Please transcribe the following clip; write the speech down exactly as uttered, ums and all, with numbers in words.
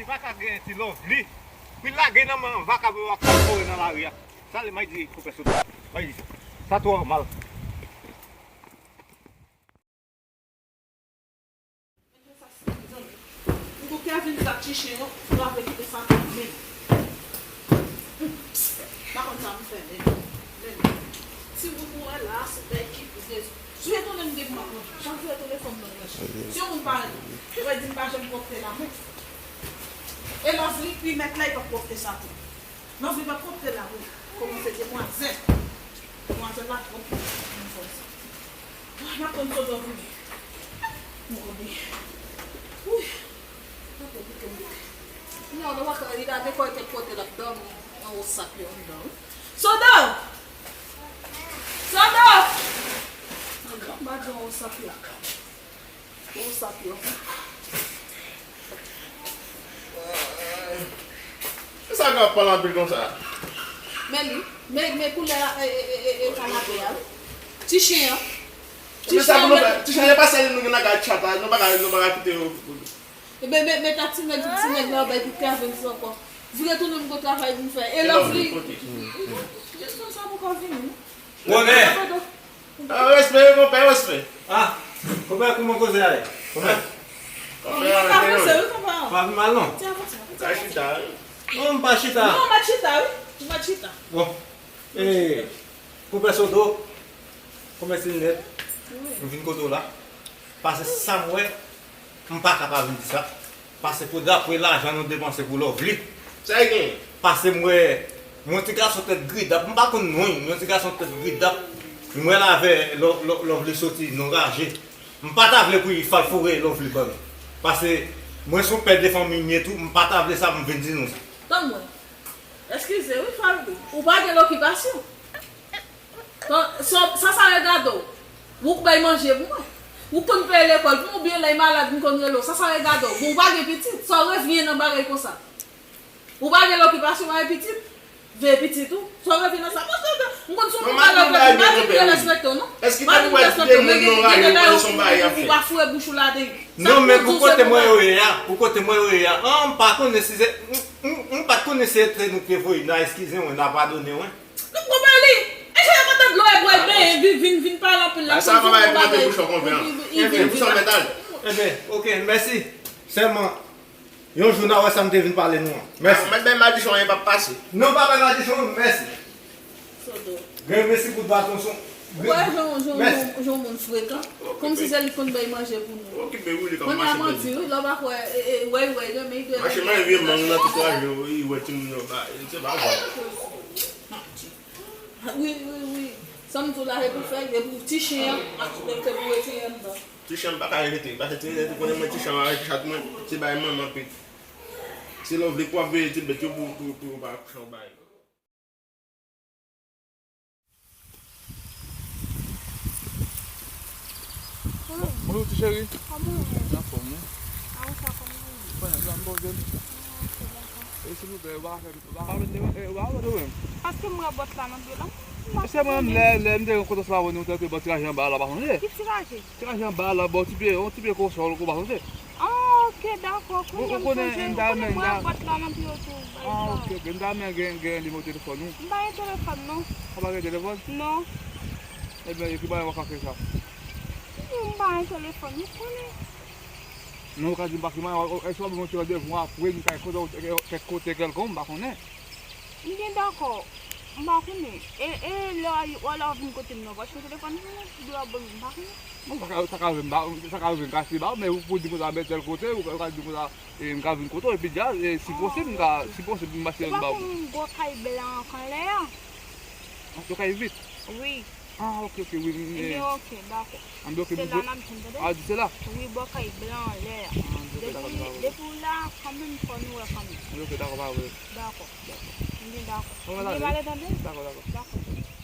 Pa ka genyen ti Lovely. Pou l lage nan men vakabon yo ak sa k kore nan lari a. Sa li may di konpè sot. May di. Sa twò mal. Mwen tou Kevin sa ti chen yo, nou ap kite sa tou menm. M pa konn sa m fè menm. Menm. Ti moun ou wè la, se bèl ki pou Jezi. Jwe tounen m gen mòt mwen. Jan jwe telefòn mwen mwen. Si yon moun pa wè di m pa janm pwòpte la mwen. E Lovely pi mèt la, li pa pwòpte sa tou. Lovely pa pwòpte la mwen. Kòmanse demwazèl. Demwazèl la twòp. Mwen fè sa. Ah, m ap tann Sodo vini. Mwen konnen. Wi. M ap tann Sodo vini. Non, non, pa ka, li la dekolte kote l ap dòmi anwo sap yo anndan, wi. Sodo! Sodo! Anba di anwo sap yo. Anwo sap yo. Sa k ap pale anpil konsa? Men li, men, men koulè e, e, e, e, e kanape a, wi. Ti chen an. Ti chen an, men ti chen an, e pa sèl nou gen nan kay chat la, nou pa ka, nou pa ka kite yo. Ebyen, men, men ta ti nèg, ti nèg la, bay pou Kevin ankò. Vire tounen m gon travay pou m fè. E Lovely. Jis konsa pou kò vini, non? Bonè! Ah, respè, wi, konpè, respè. Ah, konpè, kòman koze a ye? Konpè. Konpè, pa vin mal, non? Ti avanse, avanse. Sa chita, wi. Non, m pa chita. Non, m pa chita, wi. M pa chita. Bon. E, konpè Sodo, konpè Silnèt, m vin kote w la. Paske sa m wè, m pa ka pa vin di sa. Paske pou dapre lajan nou depanse pou Lovely. Sa e gen? Paske m wè, yon ti gason tèt gridap, m pa konn non, yon ti gason tèt gridap. M wè l avè Lo-, Lo-, Lovely soti, nou raje. M pa ta vle pou li fè foure Lovely ban nou. Paske mwen se yon pè de fanmi m ye tou, m pa ta vle sa pou m vin di nou sa. Tann mwen. Eskize wi, Favri. Ou pa gen lokipasyon. Sa, sa, sa regade w? Ou k bay manje pou mwen? Ou konn peye lekòl pou mwen oubyen lè m malad m konn rele w? Sa, sa regade w? Bon, ou pa gen pitit. Sa w revyen nan bagay konsa? Ou pa gen lokipasyon, pa gen pitit? Veye pitit ou? Sa w revyen nan sa? Mwen, m konn sou moun malad, m pa vin derespekte w, non. M pa vin derespekte w, men gen, gen, gen bagay ou, ou pa foure bouch ou ladan. Non, men pou kote mwen yo ye a, pou kote mwen yo ye a, an, m pa konnen si se, m, m, m pa t konnen si se nou k te voye, n a eskize mwen, n a padone mwen. Nou pran pa li. E jan yo kontan dlo e bwè, ben, vin, vin, vin pale anpil la. Sa pa bay pou mete bouchon konpè an. Enben, pou sa mèt al. Enben, oke, mèsi. Sèlman, yon jou n a wè sa m te vin pale nou an. Mèsi. Mèt bay madichon an, e p ap pase. Non, pa bay madichon, mèsi. Sodo. Gen mèsi kout baton son. Ou wè jan, jan, jan, jan moun frekan. Kòmsi se li k konn bay manje pou nou. Okipe wi, li k ap mache. Kounye a manti, wi, lè w pa kwè, e, e, wè, wè, demen, demen. Mache manje vye mang nan tout raje, wi, wè timoun yo ba, se pa vre. Wi, wi, wi. Sa m di w la, se pou fè, se pou ti chen an, se pou retire anndan. Ti chen an pa ka rete, paske ti chen an, ou konnen mwen ti chen an avèk chat mwen, se bay manman pit. Se lè w vle pou w ap veye ti bèt yo pou, pou, pou yo pa kouche w bay. Bonjou ti cheri. Kòman w ye? Anfòm wi. A ou sa kòman w ye? Mwen la m bon jèn. Ah, ok, dakò. E silvouplè, ou pa ka fè, ou pa ka fè, ou pa ka fè de menm. Paske m wè bòt la nan pye la. Se mwen menm lè, lè m te gen kontans la wè nou te antre bò ti raje anba la, pa sonje? Ki ti raje? Ti raje anba la, bò ti pye, yon ti pye konsòl, ou pa sonje? Ah, ok, dakò. Kounye a m sonje. Ou konnen m wè bòt la nan pye w tou. Ah, ok, ok. M ta renmen gen, gen nimewo telefòn ou. M pa gen telefòn, non. Ou pa gen telefòn? Non. Ebyen, e ki bagay w ap fè sa? M pa gen telefòn, ou konnen. Non, ou ka di m pa ki bagay, èske w ap ban m yon ti randevou apre, m ka kote w, kèk kote kèlkonk, m pa konnen. M byen dakò. M pa konnen. E, e lè w, lè w vin kote m nan, w pa chanje telefòn pou mwen? Oubyen w ap ban m, m pa konnen. Bon, sa ka, sa ka rive m ba, sa ka rive m ka eseye ba w, men ou pou di konsa, men tèl kote, ou ka, ou ka di konsa, e, m ka vin kote w, epi dja, e, si posib, m ka, si posib, m pase ba w. Ou pa konn gwo kay blan an k anlè a? An, yo kay vit? Wi. Ah, ok, ok, wi, m, e. Ebyen, ok, dakò. An, ok, se la n ap jwenn, tande? Ah, di se la? Wi, bò kay blan anlè a. Ah, ok, dakò, dakò. Depi, depi w la, kanmenm, fò nou wè kanmenm. Ok, dakò, pa vre. Dakò. Dakò. M di dakò. Bon, m gen pale, tande? Dakò, dakò. Dakò.